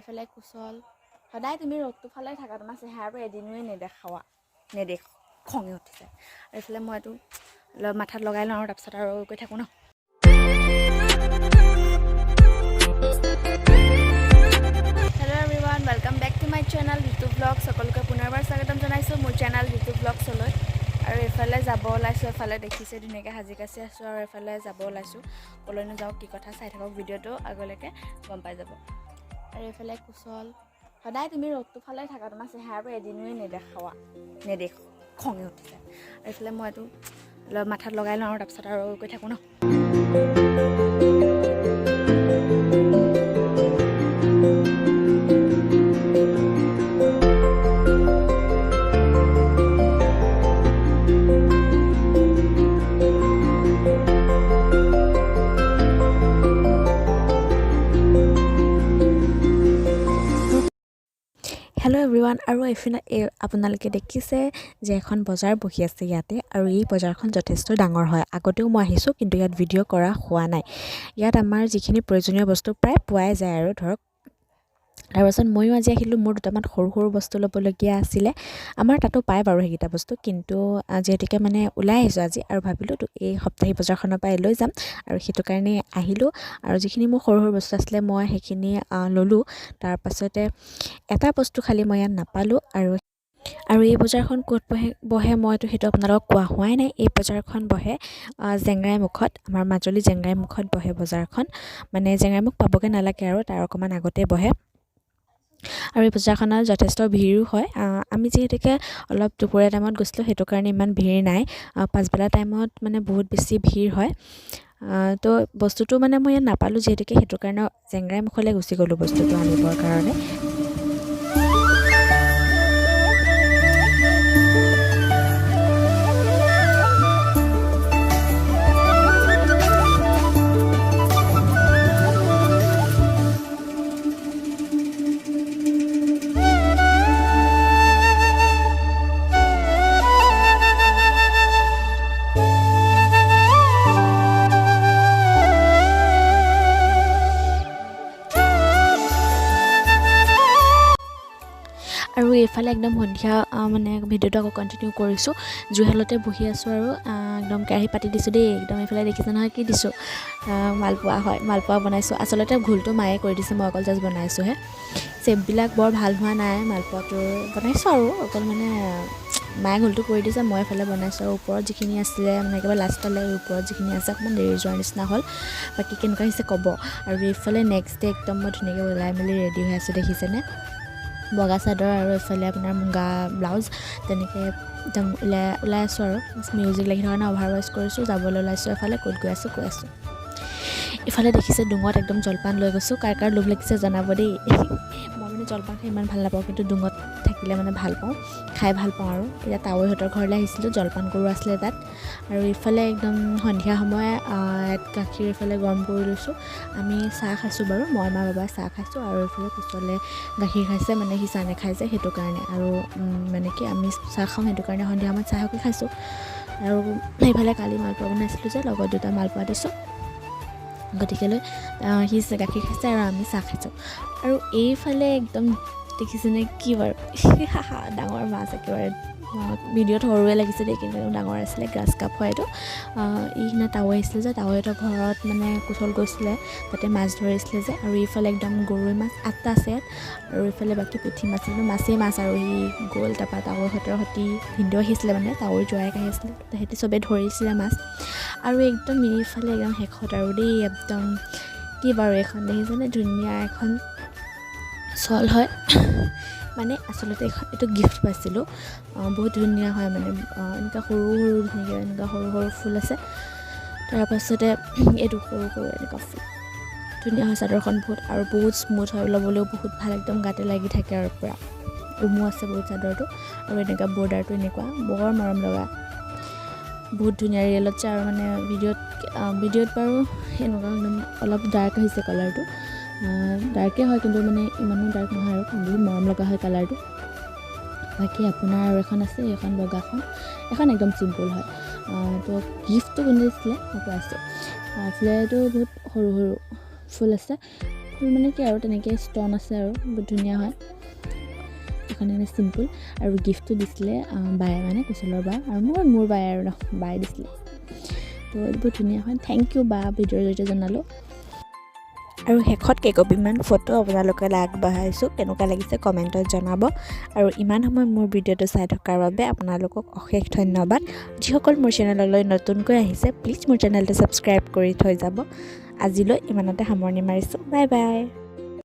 এইফালে কুশল, সদায় তুমি ৰ'দটো ফালে থাকা, তোমাৰ চেহেৰাটো এদিনোৱে নেদেখাৱা, নেদেখ, খঙে উঠিছে। আৰু এইফালে মই এইটো অলপ মাথাত লগাই লওঁ আৰু তাৰপিছত আৰু গৈ থাকোঁ ন। Hello everyone, welcome back to my channel Ritu vlog. সকলোকে পুনৰবাৰ স্বাগতম জনাইছোঁ মোৰ চেনেল ঋতু ব্লগছলৈ। আৰু এইফালে যাব ওলাইছোঁ, এফালে দেখিছে ধুনীয়াকৈ সাজি কাচি আছোঁ আৰু এফালে যাব ওলাইছোঁ। ক'লৈনো যাওঁ কি কথা চাই থাকক ভিডিঅ'টো, আগলৈকে গম পাই যাব। আৰু এইফালে কুশল, সদায় তুমি ৰ'দটো ফালে থাকা, তোমাৰ চেহেৰাটো এদিনোৱে নেদেখাৱা, নেদেখ, খঙে উঠিছে। আৰু এইফালে মই এইটো অলপ মাথাত লগাই লওঁ আৰু তাৰপিছত আৰু গৈ থাকোঁ ন। হেল্ল' এভৰিৱান, আৰু এইফালে এই আপোনালোকে দেখিছে যে এখন বজাৰ বহি আছে ইয়াতে। আৰু এই বজাৰখন যথেষ্ট ডাঙৰ হয়। আগতেও মই আহিছোঁ, কিন্তু ইয়াত ভিডিঅ' কৰা হোৱা নাই। ইয়াত আমাৰ যিখিনি প্ৰয়োজনীয় বস্তু প্ৰায় পোৱাই যায় আৰু ধৰক। তাৰপাছত ময়ো আজি আহিলোঁ, মোৰ দুটামান সৰু সৰু বস্তু ল'বলগীয়া আছিলে। আমাৰ তাতো পায় বাৰু সেইকেইটা বস্তু, কিন্তু যিহেতুকে মানে ওলাই আহিছোঁ আজি আৰু ভাবিলোঁ তো এই সপ্তাহিক বজাৰখনৰ পৰাই লৈ যাম আৰু সেইটো কাৰণে আহিলোঁ। আৰু যিখিনি মোৰ সৰু সৰু বস্তু আছিলে মই সেইখিনি ল'লোঁ। তাৰপাছতে এটা বস্তু খালি মই ইয়াত নাপালোঁ। আৰু আৰু এই বজাৰখন ক'ত বহে বহে মইতো সেইটো আপোনালোকক কোৱা হোৱাই নাই। এই বজাৰখন বহে জেংৰাইমুখত, আমাৰ মাজুলী জেংৰাইমুখত বহে বজাৰখন। মানে জেংৰাইমুখ পাবগৈ নালাগে আৰু তাৰ অকণমান আগতে বহে। আৰু এই বজাৰখনত যথেষ্ট ভিৰো হয়। আমি যিহেতুকে অলপ দুপৰীয়া টাইমত গৈছিলোঁ, সেইটো কাৰণে ইমান ভিৰ নাই। পাছবেলা টাইমত মানে বহুত বেছি ভিৰ হয়। তো বস্তুটো মানে মই ইয়াত নাপালোঁ যিহেতুকে, সেইটো কাৰণে জেংৰাইমুখলৈ গুচি গ'লোঁ বস্তুটো আনিবৰ কাৰণে। আৰু এইফালে একদম সন্ধিয়া মানে ভিডিঅ'টো আকৌ কণ্টিনিউ কৰিছোঁ। জুইশালতে বহি আছোঁ আৰু একদম কেৰাহী পাতি দিছোঁ দেই। একদম এইফালে দেখিছে নহয় কি দিছোঁ, মালপোৱা হয়, মালপোৱা বনাইছোঁ। আচলতে ঘোলটো মায়ে কৰি দিছে, মই অকল জাষ্ট বনাইছোঁহে। চেপবিলাক বৰ ভাল হোৱা নাই মালপোৱাটোৰ, বনাইছোঁ আৰু অকল মানে মায়ে ঘোলটো কৰি দিছে, মই এইফালে বনাইছোঁ। আৰু ওপৰত যিখিনি আছিলে মানে একেবাৰে লাষ্টলৈ ওপৰত যিখিনি আছে অকণমান দেৰি যোৱাৰ নিচিনা হ'ল। বাকী কেনেকুৱা হৈছে ক'ব। আৰু এইফালে নেক্সট ডে একদম মই ধুনীয়াকৈ ওলাই মেলি ৰেডি হৈ আছোঁ, দেখিছেনে? বগা চাদৰ আৰু এইফালে আপোনাৰ মুগা ব্লাউজ, তেনেকৈ একদম ওলাই ওলাই আছোঁ। আৰু মিউজিক লাগি থকা কাৰণে অভাৰ ভইচ কৰিছোঁ। যাবলৈ ওলাইছোঁ, এফালে ক'ত গৈ আছোঁ কৈ আছোঁ। ইফালে দেখিছে ডুঙত একদম জলপান লৈ গৈছোঁ। কাৰ কাৰ লোভ লাগিছে জনাব দেই। মই মানে জলপান খাই ইমান ভাল নাপাওঁ, কিন্তু ডুঙত থাকিলে মানে ভাল পাওঁ, খাই ভাল পাওঁ। আৰু এতিয়া তাৱৈহঁতৰ ঘৰলৈ আহিছিলোঁ, জলপান গৰু আছিলে তাত। আৰু ইফালে একদম সন্ধিয়া সময় ইয়াত গাখীৰ ইফালে গৰম কৰি লৈছোঁ। আমি চাহ খাইছোঁ বাৰু, মই মা বাবা চাহ খাইছোঁ। আৰু এইফালে কুশলে গাখীৰ খাইছে, মানে সি চাহ নাখায় যে সেইটো কাৰণে। আৰু মানে কি আমি চাহ খাওঁ সেইটো কাৰণে সন্ধিয়া সময়ত চাহকে খাইছোঁ। আৰু সেইফালে কালি মালপোৱা বনাইছিলোঁ যে, লগত দুটা মালপোৱা দিছোঁ। গতিকেলৈ সি গাখীৰ খাইছে আৰু আমি চাহ খাইছোঁ। আৰু এইফালে একদম দেখিছেনে কি বাৰু ডাঙৰ মাছ, একেবাৰে ভিডিঅ'ত সৰুৱে লাগিছে দেই, কিন্তু একদম ডাঙৰ আছিলে। গ্ৰাছ কাপ হয় এইটো। এইদিনা তাৱৈ আহিছিলে যে, তাৱৈহঁতৰ ঘৰত মানে কুশল গৈছিলে, তাতে মাছ ধৰিছিলে যে। আৰু এইফালে একদম গৰৈ মাছ 8টা আছে ইয়াত। আৰু এইফালে বাকী পুঠি মাছ, একদম মাছেই মাছ। আৰু সি গ'ল, তাৰপৰা তাৱৈহঁতৰ সৈতে ভিনদেউ আহিছিলে, মানে তাৱৈ জোঁৱায়েক আহিছিলে, তেহেঁতি চবেই ধৰিছিলে মাছ। আৰু একদম এইফালে একদম শেষত আৰু দেই, একদম কি বাৰু এইখন দেখিছেনে, ধুনীয়া এখন শ্বল হয়। মানে আচলতে এখন এইটো গিফ্ট পাইছিলোঁ, বহুত ধুনীয়া হয়। মানে এনেকুৱা সৰু সৰু ধুনীয়াকৈ এনেকুৱা সৰু সৰু ফুল আছে। তাৰপাছতে এইটো সৰু সৰু এনেকুৱা ফুল, ধুনীয়া হয় চাদৰখন বহুত, আৰু বহুত স্মুথ হয়, ল'বলৈও বহুত ভাল, একদম গাতে লাগি থাকে আৰু পূৰা উমো আছে বহুত চাদৰটো। আৰু এনেকুৱা বৰ্ডাৰটো এনেকুৱা বৰ মৰম লগা, বহুত ধুনীয়া ৰিয়েলত যে। আৰু মানে ভিডিঅ'ত ভিডিঅ'ত বাৰু এনেকুৱা একদম অলপ ডাৰ্ক আহিছে কালাৰটো, ডাৰ্কেই হয় কিন্তু মানে ইমানো ডাৰ্ক নহয় আৰু বহুত মৰম লগা হয় কালাৰটো। বাকী আপোনাৰ আৰু এখন আছে, এইখন বগাখন, এখন একদম চিম্পুল হয়। তো গিফ্টটো কোনে দিছিলে মই কৈ আছোঁ। এইফালেতো বহুত সৰু সৰু ফুল আছে, ফুল মানে কি আৰু তেনেকৈ ষ্ট'ন আছে আৰু বহুত ধুনীয়া হয়। এখন এনে চিম্পুল। আৰু গিফ্টটো দিছিলে বায়ে, মানে কুশলৰ বা আৰু মোৰ বায়ে আৰু ন বায়ে দিছিলে। তো বহুত ধুনীয়া হয়। Thank U বা, ভিডিঅ'ৰ জৰিয়তে জনালোঁ। আৰু শেষত কেইকপিমান ফটো আপোনালোকলৈ আগবঢ়াইছোঁ। কেনেকুৱা লাগিছে কমেণ্টত জনাব। আৰু ইমান সময় মোৰ ভিডিঅ'টো চাই থকাৰ বাবে আপোনালোকক অশেষ ধন্যবাদ। যিসকল মোৰ চেনেললৈ নতুনকৈ আহিছে, প্লিজ মোৰ চেনেলটো ছাবস্ক্ৰাইব কৰি থৈ যাব। আজিলৈ ইমানতে সামৰণি মাৰিছোঁ। Bye bye.